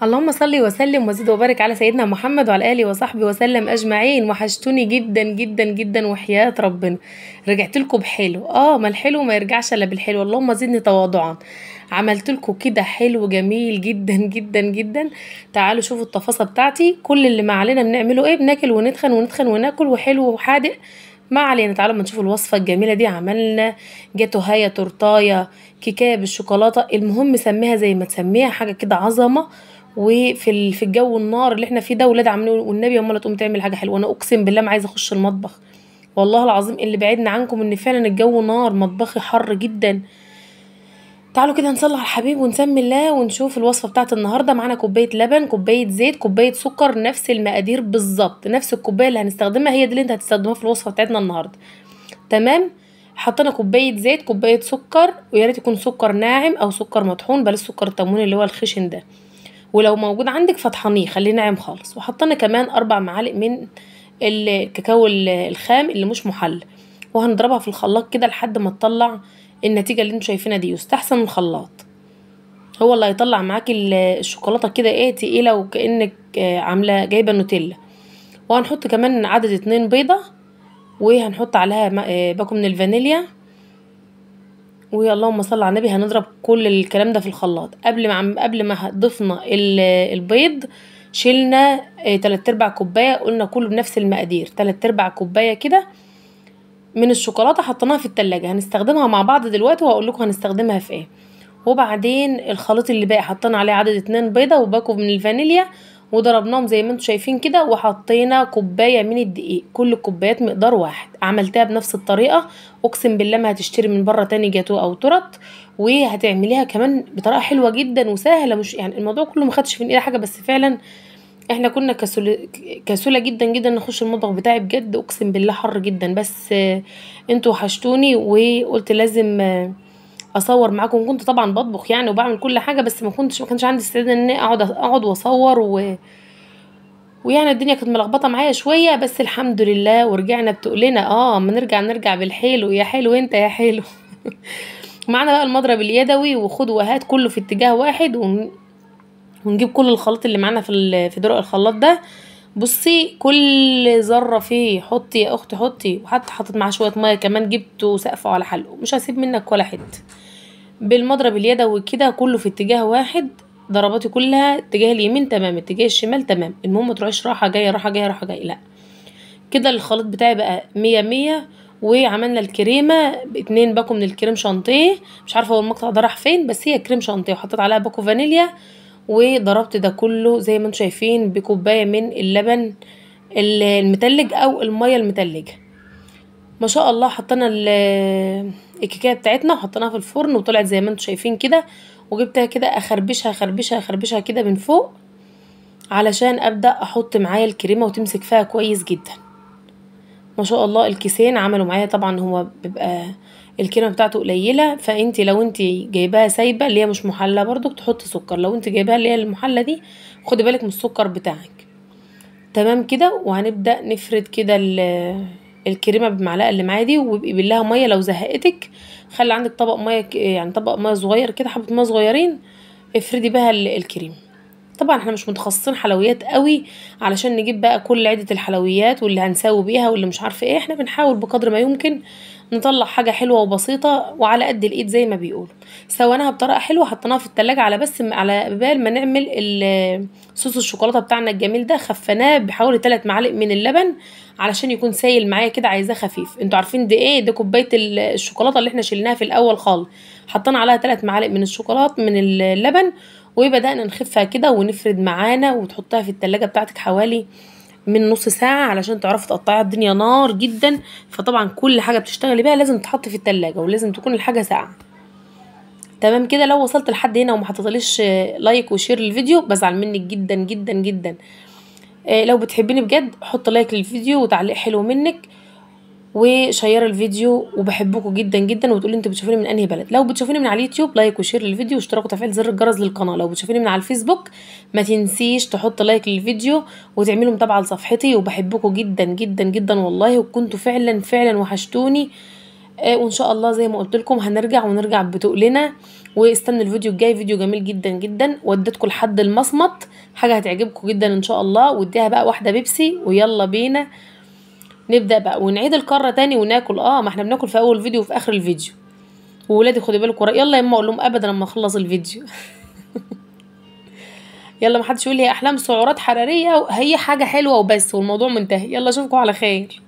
اللهم صل وسلم وزد وبارك على سيدنا محمد وعلى اله وصحبه وسلم اجمعين. وحشتوني جدا جدا جدا وحياة ربنا، رجعت لكم بحلو. ما الحلو ما يرجعش الا بالحلو. اللهم زدني تواضعا. عملت لكم كده حلو جميل جدا جدا جدا. تعالوا شوفوا التفاصيل بتاعتي. كل اللي ما علينا بنعمله ايه؟ بناكل وندخن وندخن وناكل، وحلو وحادق ما علينا. تعالوا ما نشوف الوصفة الجميلة دي. عملنا جاتوهايه، تورتايه، كيكة بالشوكولاته، المهم سميها زي ما تسميها، حاجة كده عظمه. وفي في الجو النار اللي احنا فيه ده، ولاد عاملين والنبي امال تقوم تعمل حاجة حلوة. انا اقسم بالله ما عايزه اخش المطبخ والله العظيم. اللي بعدنا عنكم ان فعلا الجو نار، مطبخي حر جدا. تعالوا كده نصلي على الحبيب ونسمي الله ونشوف الوصفة بتاعت النهارده. معانا كوباية لبن، كوباية زيت، كوباية سكر، نفس المقادير بالظبط، نفس الكوباية اللي هنستخدمها هي دي اللي انت هتستخدمها في الوصفة بتاعتنا النهارده. تمام. حطينا كوباية زيت، كوباية سكر، ويا ريت يكون سكر ناعم او سكر مطحون، بلاش سكر التموين اللي هو الخشن ده، ولو موجود عندك فطحنيه خليه ناعم خالص. وحطينا كمان 4 معالق من الكاكاو الخام اللي مش محلى، وهنضربها في الخلاط كده لحد ما تطلع النتيجة اللي انتوا شايفينها دي. يستحسن الخلاط هو اللي هيطلع معاكي الشوكولاتة كده ايه تقيلة، وكانك عامله جايبه نوتيلا. وهنحط كمان عدد 2 بيضة، وهنحط عليها باكو من الفانيليا، واللهم صل على النبي. هنضرب كل الكلام ده في الخلاط. قبل ما ضفنا البيض شلنا 3/4 كوباية، قلنا كله بنفس المقادير، 3/4 كوباية كده من الشوكولاتة حطيناها في التلاجة. هنستخدمها مع بعض دلوقتي وهقول لكم هنستخدمها في ايه. وبعدين الخليط اللي باقي حطينا عليه عدد 2 بيضة وباكو من الفانيليا، وضربناهم زي ما انتم شايفين كده. وحطينا كوباية من الدقيق، كل الكوبايات مقدار واحد. عملتها بنفس الطريقة، اقسم بالله ما هتشتري من بره تاني جاتو او تورت، وهتعمليها كمان بطريقة حلوة جدا وسهلة. مش يعني الموضوع كله ما خدش في ايدينا حاجة، بس فعلا احنا كنا كسوله جدا جدا نخش المطبخ بتاعي بجد، اقسم بالله حر جدا. بس انتوا وحشتوني وقلت لازم اصور معاكم. كنت طبعا بطبخ يعني وبعمل كل حاجة، بس ما كانش عندي استعداد ان اقعد واصور ويعني الدنيا كانت ملخبطة معايا شوية، بس الحمد لله ورجعنا بتقلنا. ما نرجع بالحلو، يا حلو انت يا حلو. معانا بقى المضرب اليدوي، وخد وهات كله في اتجاه واحد، ونجيب كل الخليط اللي معانا في درق الخلاط ده. بصي كل ذره فيه حطي يا اختي حطي، وحتى حطيت معاه شوية مية كمان، جبته سقفه على حلقة، مش هسيب منك ولا حتة. بالمضرب اليدوي كده كله في اتجاه واحد، ضرباتي كلها اتجاه اليمين تمام، اتجاه الشمال تمام، المهم ما تروحيش راحة جاية راحة جاية راحة جاية، لا كده الخليط بتاعي بقى 100 100. وعملنا الكريمة 2 باكو من الكريم شانتيه، مش عارفه هو المقطع ده راح فين، بس هي كريم شانتيه، وحطيت عليها باكو فانيليا، وضربت ده كله زي ما انتم شايفين بكوبايه من اللبن المتلج او المية المتلجه. ما شاء الله حطينا الكيكه بتاعتنا وحطيناها في الفرن، وطلعت زي ما انتم شايفين كده. وجبتها كده اخربشها اخربشها اخربشها كده من فوق علشان ابدا احط معايا الكريمة وتمسك فيها كويس جدا. ما شاء الله الكيسين عملوا معايا. طبعا هو بيبقى الكريمة بتاعته قليله، فانت لو انت جايباها سايبه اللي هي مش محلى برضو تحطي سكر، لو انت جايباها اللي هي المحلى دي خدي بالك من السكر بتاعك. تمام كده. وهنبدا نفرد كده الكريمة بالمعلقه اللي معايا دي، وابقي بالله مية لو زهقتك، خلي عندك طبق مية، يعني طبق مية صغير كده، حبه مية صغيرين افردي بها الكريمة. طبعا احنا مش متخصصين حلويات قوي علشان نجيب بقى كل عده الحلويات واللي هنساوي بيها واللي مش عارفه ايه، احنا بنحاول بقدر ما يمكن نطلع حاجة حلوة وبسيطة وعلى قد الايد زي ما بيقولوا. سويناها بطريقة حلوة، حطيناها في التلاجة على بس على بال ما نعمل صوص الشوكولاتة بتاعنا الجميل ده. خفناه بحوالي 3 معالق من اللبن علشان يكون سايل معايا كده، عايزاه خفيف. انتوا عارفين دي ايه؟ دي كوباية الشوكولاتة اللي احنا شلناها في الاول خالص، حطينا عليها 3 معالق من الشوكولاتة من اللبن، وبدأنا نخفها كده ونفرد معانا. وتحطها في التلاجة بتاعتك حوالي من نص ساعة علشان تعرفي تقطعيها. الدنيا نار جدا، فطبعا كل حاجة بتشتغلي بيها لازم تحط في التلاجة، ولازم تكون الحاجة ساقعة. تمام كده. لو وصلت لحد هنا وما حطيتليش like و share للفيديو بزعل منك جدا جدا جدا. لو بتحبيني بجد حط like للفيديو وتعليق حلو منك، وشير الفيديو، وبحبكم جدا جدا. وتقولي انتوا بتشوفوني من انهي بلد. لو بتشوفوني من على اليوتيوب like و share للفيديو واشتراك وتفعيل زر الجرس للقناة. لو بتشوفوني من على الفيسبوك ما تنسيش تحط like للفيديو وتعملوا متابعه لصفحتي. وبحبكم جدا جدا جدا والله، وكنتوا فعلا فعلا وحشتوني. وان شاء الله زي ما قلت لكم هنرجع ونرجع بتقلنا، واستنوا الفيديو الجاي، فيديو جميل جدا جدا، وديتكم لحد المصمت، حاجة هتعجبكم جدا ان شاء الله. واديها بقى واحدة بيبسي ويلا بينا نبدا بقى ونعيد الكره تاني وناكل. ما احنا بناكل في اول فيديو وفي اخر الفيديو. وولادي خدي بالكم، يلا يما اقول لهم ابدا لما اخلص الفيديو. يلا ما حدش يقول لي يا احلام سعرات حرارية، هي حاجة حلوة وبس والموضوع منتهي. يلا اشوفكم على خير.